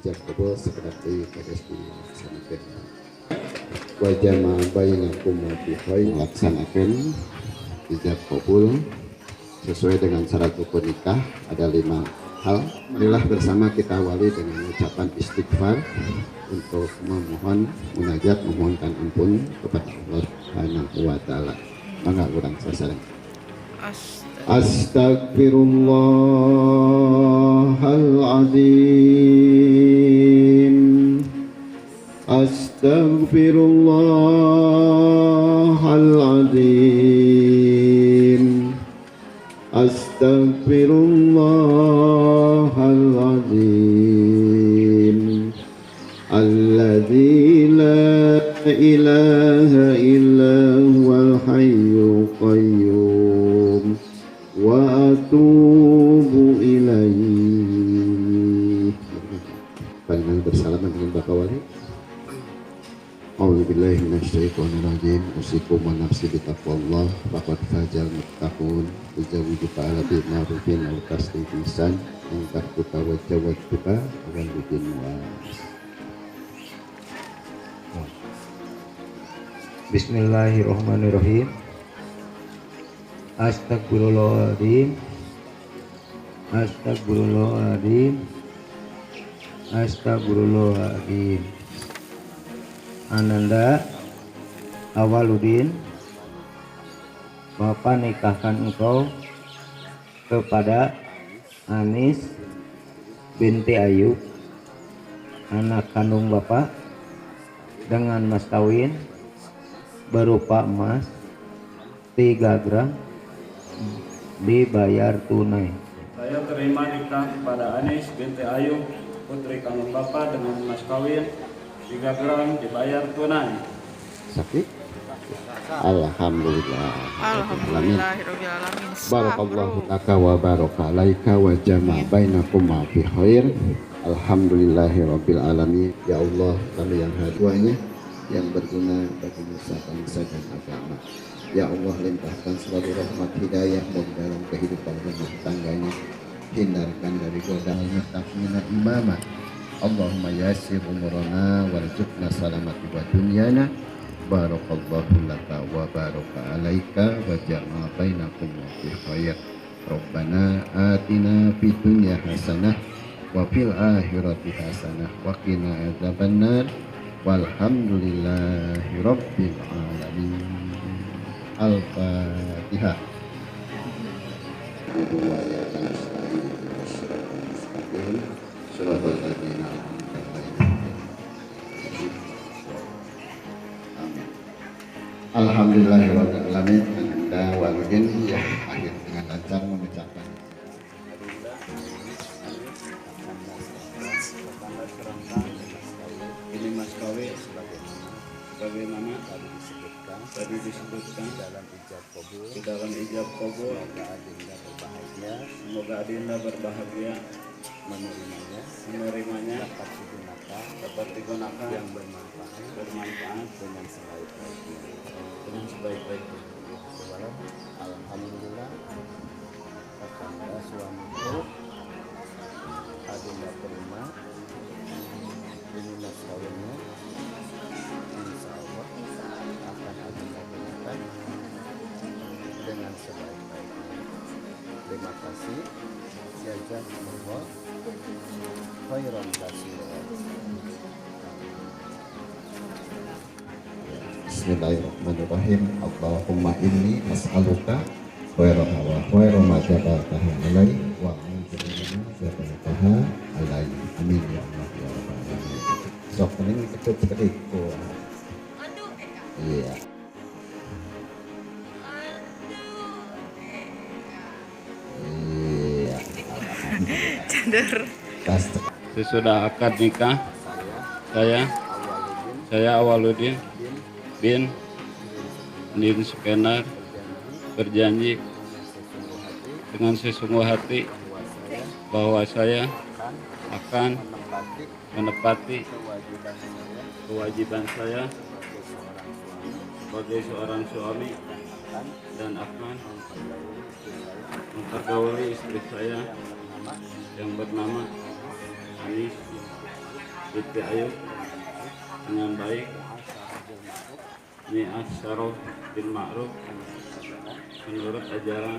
Ijab kabul sekedar di beres dilaksanakan. Wa jama'a bainakum bi khair, laksanakan ijab kabul sesuai dengan syarat rukun nikah ada 5 hal. Marilah bersama kita awali dengan ucapan istighfar untuk memohon munajat, memohonkan ampun kepada Allah Subhanahu wa taala. Mangga urang sasaran. Astagfirullahaladzim, astagfirullahaladzim, astagfirullahaladzim, alladzi la ilaha illa huwal hayyul qayyum wa atubu ilaihi. Panjenengan bersalaman dengan Bapak Wali. A'udzubillahi minasyaitonirrajim. Usikum wa nafsi bitaqwallah faqad fazal muttaqun. Tuzawwijuka ala bi ma'rufin aw tasdiqi ihsan in tarkuka wa jawwatuka awaludin wa. Bismillahirrahmanirrahim. Astagfirullahaladzim, astagfirullahaladzim, astagfirullahaladzim. Ananda Awaludin, Bapak nikahkan engkau kepada Anis binti Ayub, anak kandung Bapak, dengan mas kawin berupa emas 3 gram dibayar tunai. Saya terima nikah kepada Anis binti Ayub, putri kandung Bapak, dengan mas kawin 3 gram dibayar tunai. Sakit? Alhamdulillah. Alhamdulillahirabbil alamin. Barakallahu laka wa baraka alaika wa jama'a bainakum fi khair. Alhamdulillahirabbil alamin. Ya Allah, kami yang hadirnya yang berguna bagi nusa bangsa dan agama. Ya Allah, limpahkan selalu rahmat hidayahmu dalam kehidupan rumah tangganya. Hindarkan dari godaan muttaqina imama. Allahumma yassir umurana warzuqna salamati wa dunyana. Barakallahu laka wa baraka alaika wa jama'a bainakum fi khair. Rabbana atina fid dunya hasanah wa fil akhirati hasanah wa qina adzabannar. Walhamdulillahi rabbil alamin. Al-Fatihah. Alhamdulillahirabbil alamin. Ananda Waludin ya, akhir dengan lancar mengucapkan ini mas kawin sebagaimana tadi disebutkan dalam ijab kabul, di dalam ijab kabul. Semoga adinda berbahagia, semoga adinda berbahagia menerimanya, dapat digunakan yang bermanfaat dengan sebaik-baiknya, dengan sebaik-baiknya. Alhamdulillah, kakanda suamiku adinda terima ini mas kawinnya, insya Allah akan adinda gunakan dengan sebaik-baiknya. Terima kasih. Jazakumullah khairan katsiran. Bismillahirrahmanirrahim. Allahumma inni as'aluka khairaha wa khaira ma jabaltaha alai wa a'udzu bika ma jabaltaha alai. Amin ya Allah ya rabbal alamin. Sok pening kecut sekedik. Iya. Iya. Cadar. Sesudah akad nikah, saya Awaludin bin Din Sukendar berjanji dengan sesungguh hati bahwa saya akan menepati kewajiban saya sebagai seorang suami dan akan mempergauli istri saya yang bernama Anis binti Ayub dengan baik, mi'asyarah bil ma'ruf, menurut ajaran